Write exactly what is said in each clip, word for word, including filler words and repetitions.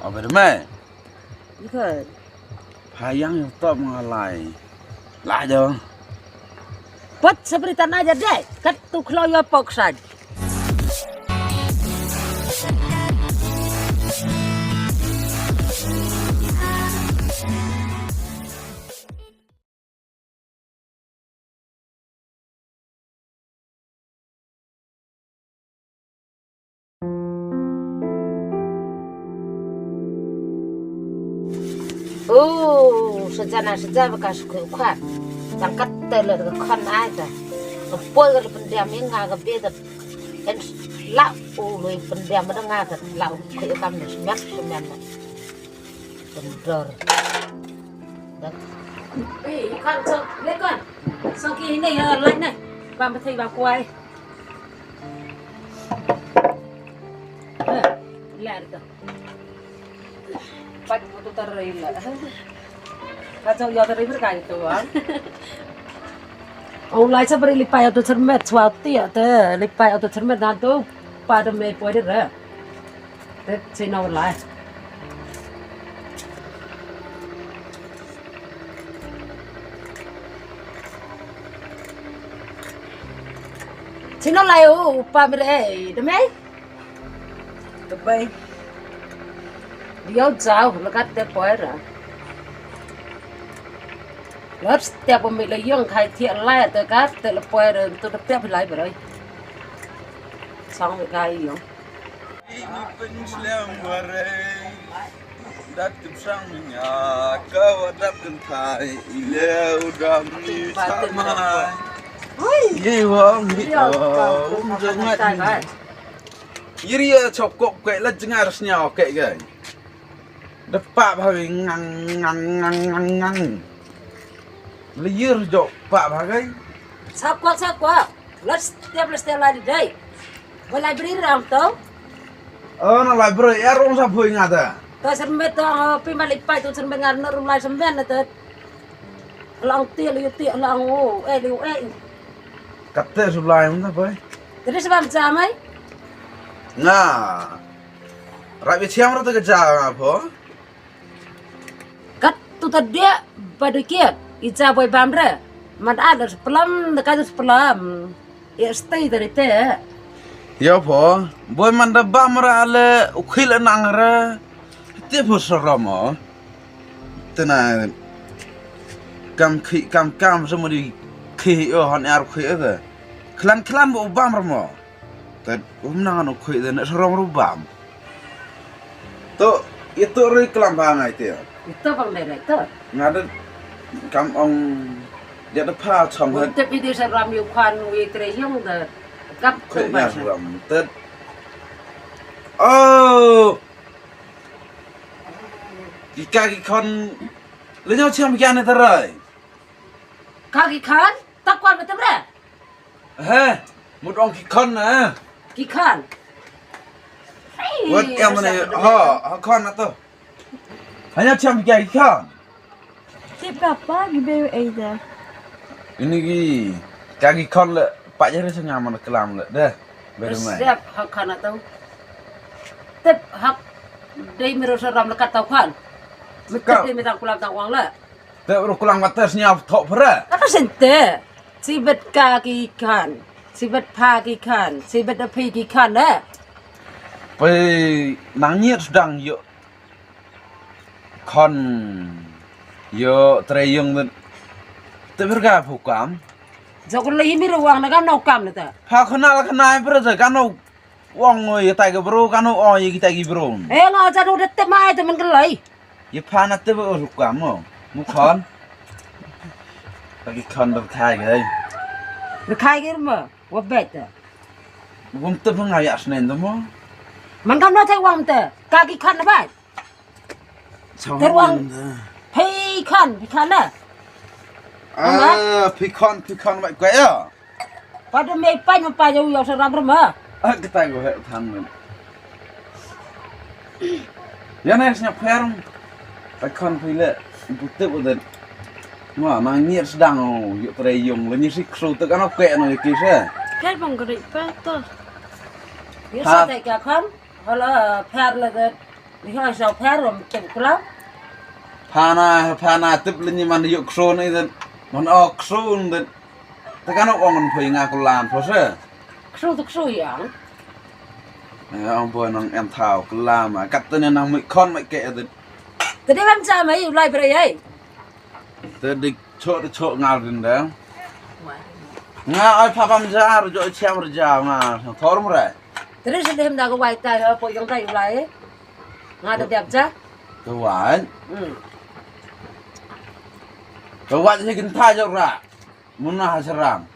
Abe de me. Ika. Phayang yo top ngalai. Lah jo. Pat seperti tanah aja deh. Kat tu klo yo pok saj. Oh, sejana seja bekas ku kwan. Tang kat te le ka kwan ai ta. Ka poi ka le pendam ïa nga ka be ta. En la u le pendam da nga ka la u ku kam ne semen semen. Kendor. Eh, ikan sok, lekon. Sok ini ya lain nih. Bang betul bang kuai. Eh, lar tu. Pat mutu tarai la. Kacau ya tarai berkai tu bang. Oh, lai sa beri lipai tu cermet suatu ya te lipai tu cermet nantu pada me poder. Tet sino lai. Sino lai u pa mir e de me. Te bai. Dio jauh lekat te poera. Lor setiap pemilik yang kai tiak lai te kat te le poera tu setiap lai berai. Sang kai yang. Ini pun Islam warai. Dat kem sang minyak, kau dap kem thai, ile udam ni tak mai. Ye wang ni, um, jangat ni. Yiri ya chop kok kek la jengar snya kek gai. Depak bagi ngang, ngang, ngang, ngang, ngang. Liyir jok pak bagi. Sap kok, sap kok. Let's step, let's step lagi dai. Ba library ram to. Oh, na library ya rong sa bhoi nga ta. To sermet to, oh, pi malik pai to sermet ngar no rum lai sermet na to. Lang ti liu ti lang o, eh liu eh. Kate su lai um ta pai. Jadi sebab jamai. Nga. Rai bi chiam ra ta ka ja nga pho. Kat tu ta dia ba dikit. Ija boi bam re. Man ada sepelam, dekat sepelam. Ya stay dari te. Ya pho, boi man da bam ra le u khil nang ra. Te pho saram o. Te na kam khi kam kam sa mo di khi o han ar khi o te. Khlan khlan bo bam ra mo. Te um nang no khi te na saram ru bam. To, ito ri klam ba ngai te. Ito bang dai dai to. Nga da kam ong dia da pha chom ha. Te pi di sa ram yu khan wi tre yong da kap ko ba sa ram te. Oh. Ki ka ki khon le nyo chom kya ne tarai. Ka ki khan ta kwan ba te bre. He, mut ong ki khon na. Ki khon. Wat em ne ha, ha khon na to. Hanya cham ki khon. Tip ka pa gi be ei da. Ini ki ka ki khon le pa jare sanga man klam le de. Be mai. Siap ha khon na to. Tip hak dei mero saram le ka to khon. Tip dei me tang kulam tang wang le. Te ru kulang mata snya thok phra. Kata sente. Sibet ka ki khan. Sibet pha ki khan. Sibet da phi ki khan eh. Pai nang nyet sdang yo. Khon yo tre yung te. Te berga phu kam. Jok le imi ru wang na kam nau kam le ta. Pha khona la khana pura te kam nau. Wang oi tai ka bro kan oi ki tai ki bro. Eh nga ja do de te mai te men kelai. Ye pha na te bo ru ka mo. Mu khon. Ka ki khon ber khai ge. Ber khai ge mo. Wa bet te. Wang te pha nga ya snen de mo. Man kam na te wang te. Ka ki khon na bai. Te wang. Phi khon, phi khon na. Ah, phi khon, phi khon bai kwa ya. Pada me pai ma pai jau jau saram rama. Ah, kita go he thang men. Ya na snya pher. Pai khon phi le. Bu te bu den. Ma nang nyer sedang o yuk tre yung le nyi sik su te kan oke no yuk kise. Pher bang gari pa to. Ya sa te ka khon. Hala pher le de. Ïa sa pher rom tem kla. Phana, phana tip le ni man yu kso ni den. Man o kso den. Te kan ong phi nga kulan pho se. Kso te kso yang. Ong pho nang em thau kla ma. Kat te nang mi khon ma ke den. Te de bam sa ma yu lai bre ai. Te dik cho te cho ngal din de. Nga ai pha bam ja ro jo chem ro ja nga thor mre. Te de se dem da ko wai ta ho po yong ta yu lai. Nga ta dep ja. Te wai. Hmm. Te wai se kin tha jo ra. Muna ha saram.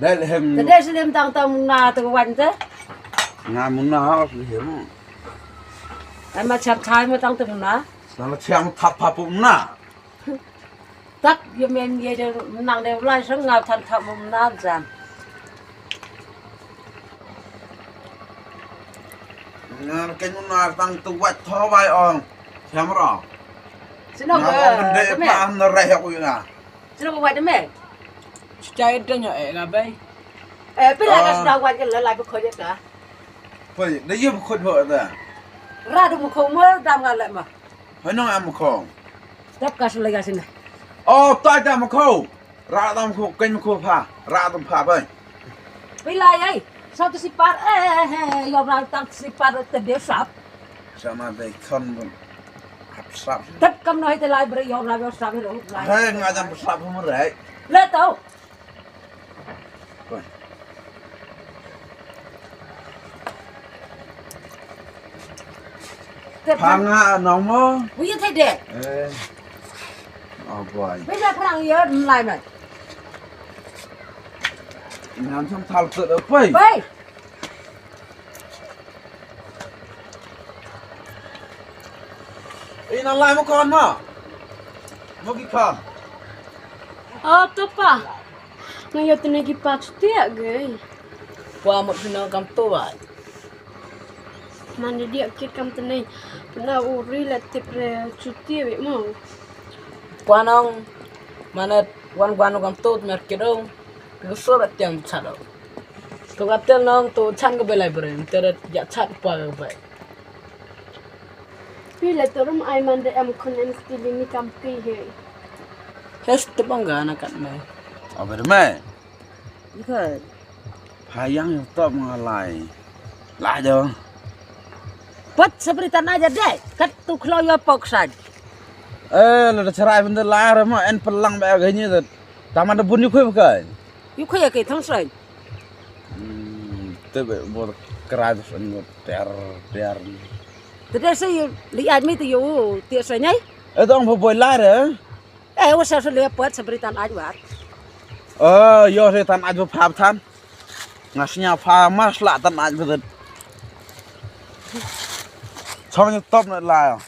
Dai le hem. Te dai slim tang tang muna te wan te. Nga muna ha le hem. Ai ma chap chai ma tang te muna. Sa la cham thap pha pu muna. Tak ye men ye de nang de lai sang nga than thap muna jan. Nga ken muna tang te wat tho bai ong. Cham ro. Sino nga ong de pa na re ha ku nga. Sino ba wad me? Chai de nyo e nga bai. Eh, pila ka sna wad ke la la ba khoj ka. Pai, da ye ba khoj ho da. Ra du mo kho mo dam nga le ma. Hai nong am kho. Tap ka sula ga sina. Oh, ta da mo kho. Ra dam kho, ken mo kho pha. Ra dam pha bai. Pila ai. Sa tu si par eh eh eh yo ra tang si par te de sap. Sama dei khon bun. Hap sap. Tep kam noi te lai bre yo ra yo sap ro lai. Hei, nga jam sap mo rei. Le tau. Tep. Panga nong mo. Wi ye te de. Eh. Oh boy. Be ja prang ye lai man. Ngan sam thal te de pai. Pai. Ina lai mo kon ma. Mo ki kan. Oh, to pa. Nga yo tene ki pa chutia gei. Kwa mo pina kam to wa. Mane dia kit kam tene. Pina uri le tip re chutia we mo. Kwa nong mane wan wan kam to mer kidong. Ke so ra tiang chado. To ka tel nong to chan ka belai bre. Teret ya chat pa ka bai. Pi le torum ai man de em khun em stili ni kam pi he. Hes te bang ga na kat me. Over me. Ikai. Phayang yo top nga lai. Lai do. Pat sabri tan aja de. Kat tu khlo yo pok saj. Eh, lo da charai bende lai ra ma en pelang ba ga ni da. Taman da bun yu khoi ba kai. Yu khoi ya kai thang saj. Hmm, te be bor kra da san ter ter. Te de se li aj mi te yu te se nyai. Eh, dong bo boy lai re. Eh, wa sa so le pat sa bri tan aj war. Eh, yo se tan aj bo phap than. Nga snya pha mas la tan aj bo. Chong ni top na la.